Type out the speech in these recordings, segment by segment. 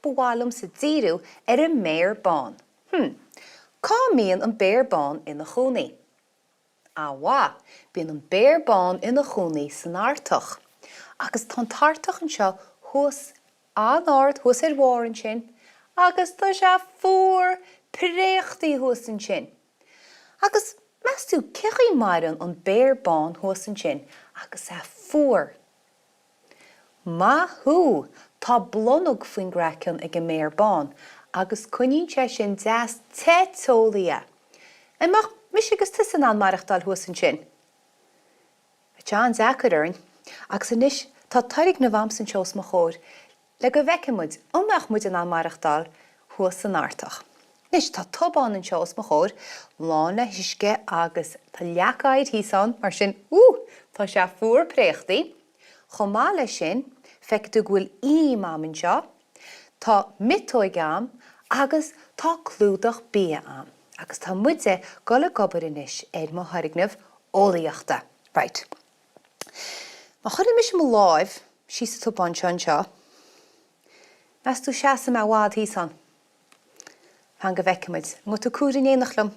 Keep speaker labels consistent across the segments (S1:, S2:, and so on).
S1: Ba mhaith liomsa díriú ar an mbéar bán. Hm. Cá mbíonn an béar bán ina chónaí? An-mhaith! Bíonn an béar bán ina chónaí san Artach. Agus tá an tArtach anseo thuas an-ard, thuas ar bharr ansin, agus tá sé fuar préachtaí thuas ansin. Agus meas tú cé chaoi maireann an béar bán thuas ansin agus é fuar? Maith thú! Tá blonag faoin gcraiceann ag an mbéar bán agus coinníonn sé sin deas te teolaí é. An mbeadh mise agus tusa in ann maireachtáil thuas ansin? Bheadh sé an-deacair orainn. Agus anois tá turgnamh a'msa anseo os mo chomhair le go bhfeicfidh muid an mbeadh muid in ann maireachtáil thuas san Artach. Anois, tá tobán anseo os mo chomhair, lán le huisce agus tá leac oighir thíos ann, mar sin, ú, tá sé fuar préachtaí. Chomh maith leis sin, feicfidh tú go bhfuil ím a'm anseo, tá miotóig a'm agus tá clúdach bia a'm. Agus tá muide dul ag obair anois ar mo thurgnamh eolaíochta. Right. Má chuireann mise mo láimh síos sa tobán seo anseo, meas tú seasfaidh mé i bhfad thíos ann? Fan go bhfeicfidh muid. An ngabhfaidh tú cuaire in éineacht liom?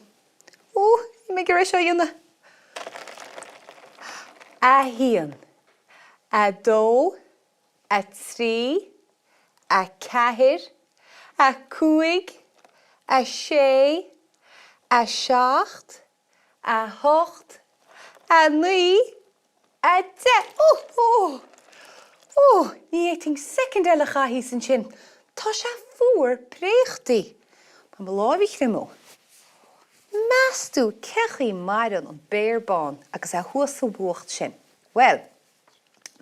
S1: Ó, níl mé ag iarraidh seo a dhéanamh. 1, 2, 3, 4, 5, 6, 7, 8, 9, 10! Ó! Ó! Ó! Ní fhéadfainn soicind eile a chaitheamh thíos ansin. Tá sé fuar préachtaí. Tá mo láimh ag triomú. Meas tú cé chaoi maireann an béar bán agus é thuas sa bhfuacht sin? Bhuel,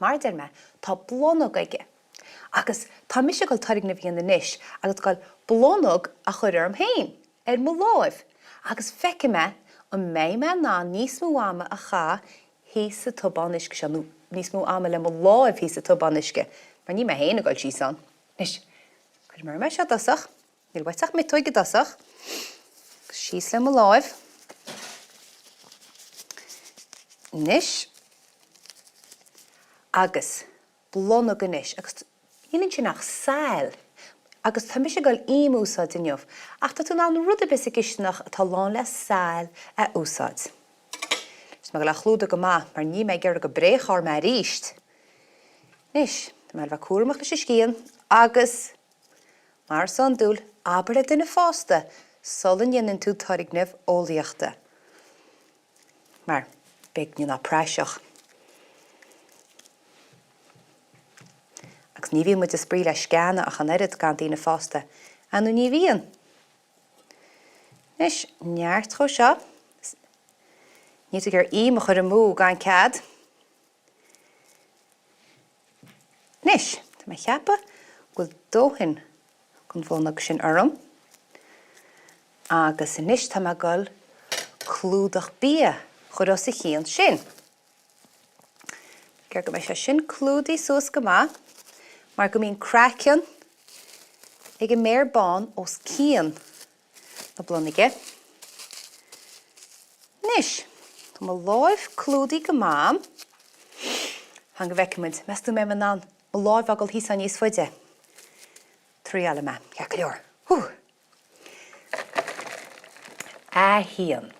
S1: Mar a deir mé, tá blonag aige. Agus tá mise ag dul turgnamh a dhéanamh anois agus ag dul blonag a chur orm féin, ar mo láimh, agus feicfidh mé an mbeidh mé in ann níos mó ama a chaitheamh thíos sa tobán uisce seo, nó níos mó ama le mo láimh thíos sa tobán uisce, mar níl mé féin ag dul síos ann. Anois, cuirfidh mé orm é seo i dtosach. Níl uait ach miotóig i dtosach. Agus síos le mo láimh. Anois. Agus blonag anois. Agus níl ansin ach saill. Agus tá mise ag dul ím a úsáid inniu. Ach tá tú in ann rud ar bith sa gcisteanach atá lán le saill a úsáid. Tá mé ag dul é a chlúdach go maith mar níl mé ag iarraidh go bpréachfar mé arís. Anois, tá mé ag dul a bheith cúramach leis an scian agus. Mar is iondúil, abair le duine fásta sula ndéanann tú turgnamh eolaíochta, mar b'éigean ná praiseach. Agus ní bhíonn muid ag spraoi le sceana ach an oiread gan daoine fásta, ah nó ní bhíonn? Anois, neart dhó seo. Níl tú ag iarraidh ím a chur amú gan cead. Anois, tá mé ag ceapadh go bhfuil dóthain den bhlonag sin orm agus anois tá mé ag dul clúdach bia a chur os a chionn sin. Ag iarraidh go mbeidh sé sin clúdaithe suas go maith mar go mbíonn craiceann ag an mbéar bán os cionn na blonaige. Anois, tá mo láimh clúdaithe go maith a'm. Fan go bhfeicfidh muid. Meas tú an mbeidh mé in ann mo láimh a fhágáil thíos ann níos faide? Triailfidh mé. Ceart go leor. Hú! 1,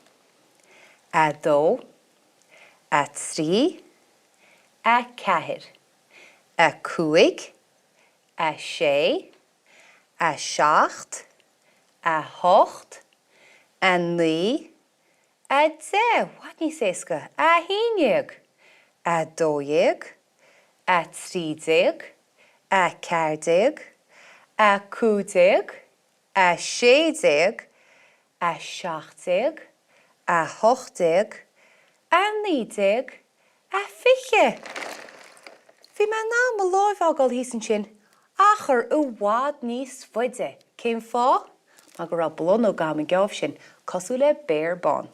S1: 2, 3, 4, 5, 6, 7, 8, 9, 10, i bhfad níos éasca, 11, 12, 13, 14, 15, 16, 17, 18, 19, 20! Bhí mé in ann mo láimh a fhágáil thíos ansin achar i bhfad níos faide. Cén fáth? Mar go raibh blonóg agam an geábh sin, cosúil le béar bán.